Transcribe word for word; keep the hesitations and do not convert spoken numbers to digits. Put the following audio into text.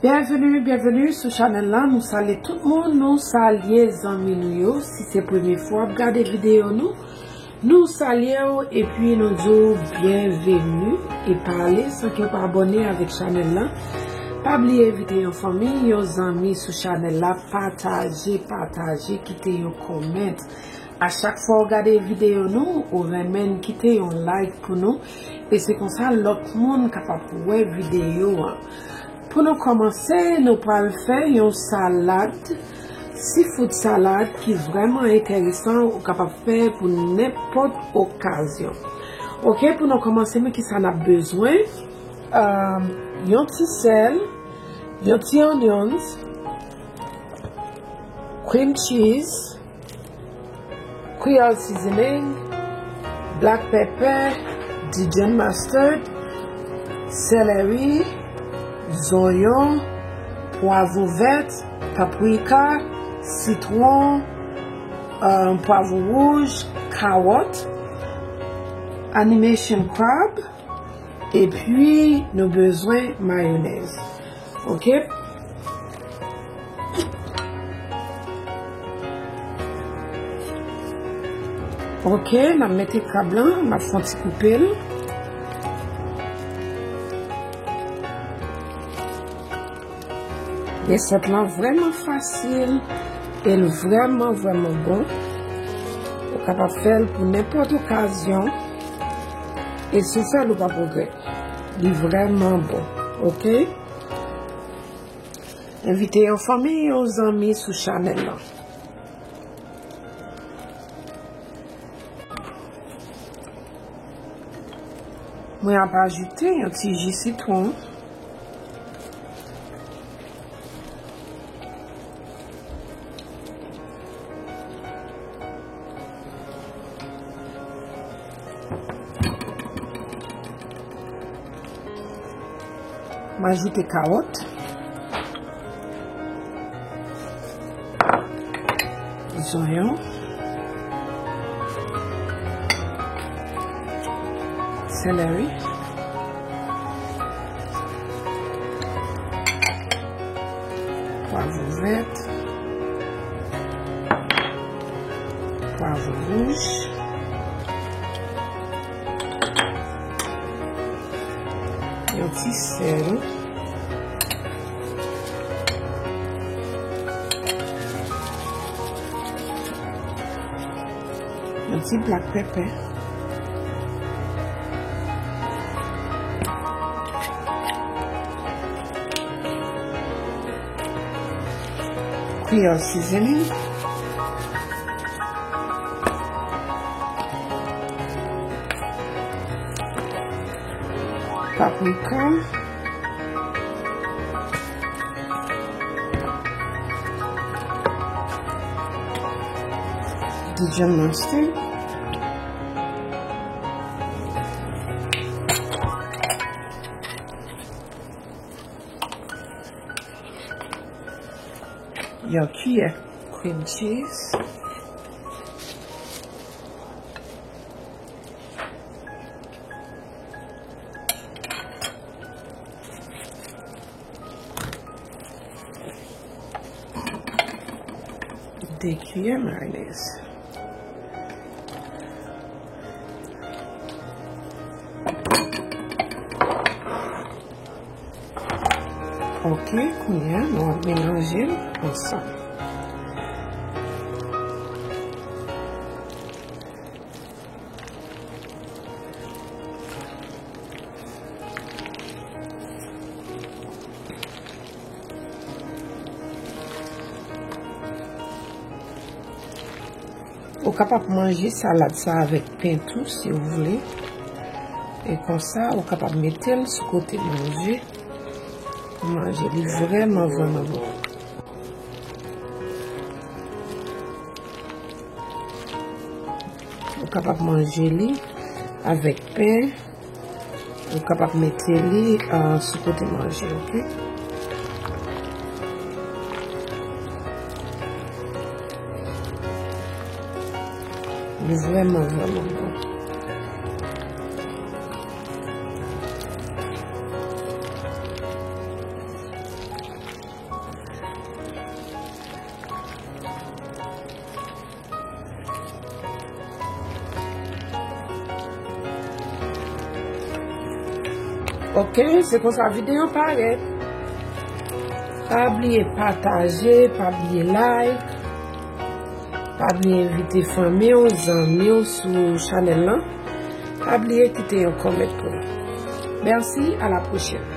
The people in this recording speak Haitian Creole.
Byenveni, byenveni sou chanèl la. Nou salye tout moun, nou salye zanmi nou yo. Si se premye fwa w ap gade videyo nou, nou salye w epi nou di w byenveni. E pa ale san ke w pa abòne avèk chanèl la. Pa bliye envite yon fanmi, yon zanmi sou chanèl la. Pataje, pataje, kite yon kòmant. A chak fwa w gade videyo nou, ou renmen, kite yon like pou nou. E se konsa lòt moun kapab wè videyo an. Pou nou kòmanse, nou pral fè yon salad, seafood salad ki vrèman enteresan, ou kapab fè pou nenpòt okazyon. Oke, pou nou kòmanse, men kisa n ap bezwen? Um, yon ti sèl, yon ti onions, cream cheese, Creole seasoning, black pepper, Dijon mustard, celery, zonyon, pwavwon vèt, paprika, sitwon, euh, pwavwon wouj, kawòt, animation crab, epi nou bezwen mayonèz. Oke? Oke, n ap mete krab lan, n ap fè yon ti koupe l. Resèt lan vrèman fasil, e l vrèman, vrèman bon. Ou kapab fè l pou nenpòt okazyon. E si w fè l, ou p ap regrèt. Li vrèman bon, oke? Envite yon fanmi, yon zanmi sou chanèl lan. Mwen ap ajoute yon ti ji sitwon. M ajoute kawòt, zonyon, seleri, pwavwon vèt, pwavwon wouj, yon ti sèl, yon ti black pepper, Creole seasoning, paprika, Dijon mustard, yon kiyè cream cheese, de kiyè mayonèz. Oke, kounye a, nou ap melanje l ansanm. Ou kapab manje salad sa avèk pen tou, si w vle. E konsa, ou kapab mete l sou kote manje. Manje li vrèman, vrèman bon. Ou kapab manje li avèk pen. Ou kapab mete li, ah, sou kote manje, oke? Li vrèman, vrèman bon. Ok, se konsa videyo parèt. Pa bliye pataje, pa bliye like, pa bliye envite fanmi w, zanmi w sou chanèl lan. Pa bliye kite yon kòmantè pou nou. Mèsi, a la pwochèn.